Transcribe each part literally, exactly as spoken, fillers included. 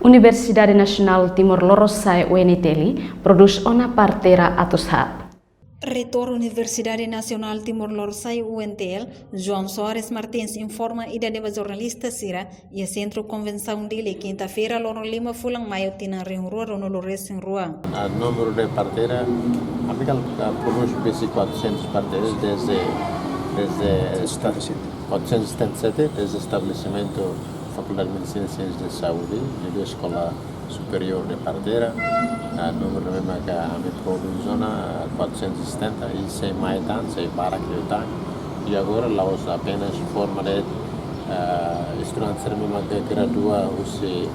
Universidade Nasionál Timor Lorosa'e, U N T L, prodús ona parteira atus haat. Reitór Universidade Nasionál Timor Lorosa'e, U N T L, João Soares Martins, informa ida-ne'e ba jornalista sira iha Sentru Konvensaun Dili, kinta-feira, loron lima fulan Maiu, tinan rihun rua ruanulu resin rua. A número de parteira, a Mical, a, produz besik quatrocentos parteiras desde, desde esta-, quatrocentos e setenta e sete, desde estabelesimentu Fakuldade de Medisina e Siénsias de Saúde, de Eskola Superiór de Parteira, a, número mesmu ke ami produz ona, a, quatrocentos e setenta, i sei mai tan, sei barak liután. I agora, la'ós apenas forma de'it, a, estudante sira mesmu ke gradua husi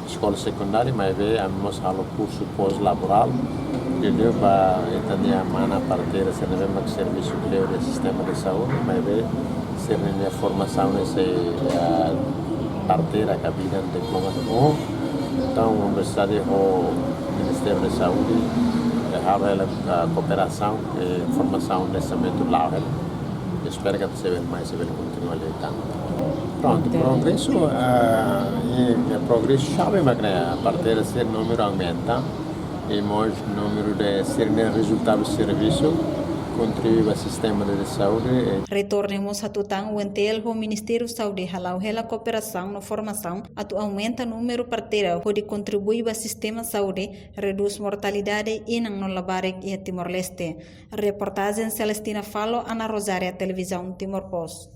eskola sekundária, maibé ami mós halo kursu pós-laborál, liuliu ba ita-nia mana parteira sira ne'ebé mak servisu kleur iha sistema de saúde, maibé sira-nia formasaun ne'e sei, ah, parteira ka bidan diploma ho. Entaun, universidade ho Ministériu de Saúde, eh, halo hela, ah, kooperasaun, eh, formasaun ne'e sei mai la'o hela. Espera katak sei bele mai, sei bele kontinua liután. Prontu, progresu, ah, i, i progresu xave mak ne'e, parteira sira númeru aumenta, i mós númeru de sira-nia rezultadu servisu kontribui ba sistema de saúde, eh. Reitór ne'e mós hatutan U N T L ho Ministériu Saúde hala'o hela kooperasaun no formasaun atu aumenta númeru parteira hodi kontribui ba sistema saúde, redús mortalidade inan no labarik iha Timor-Leste. Reportajen Celestina Falo, Ana Rosária, Televizaun Timor Post.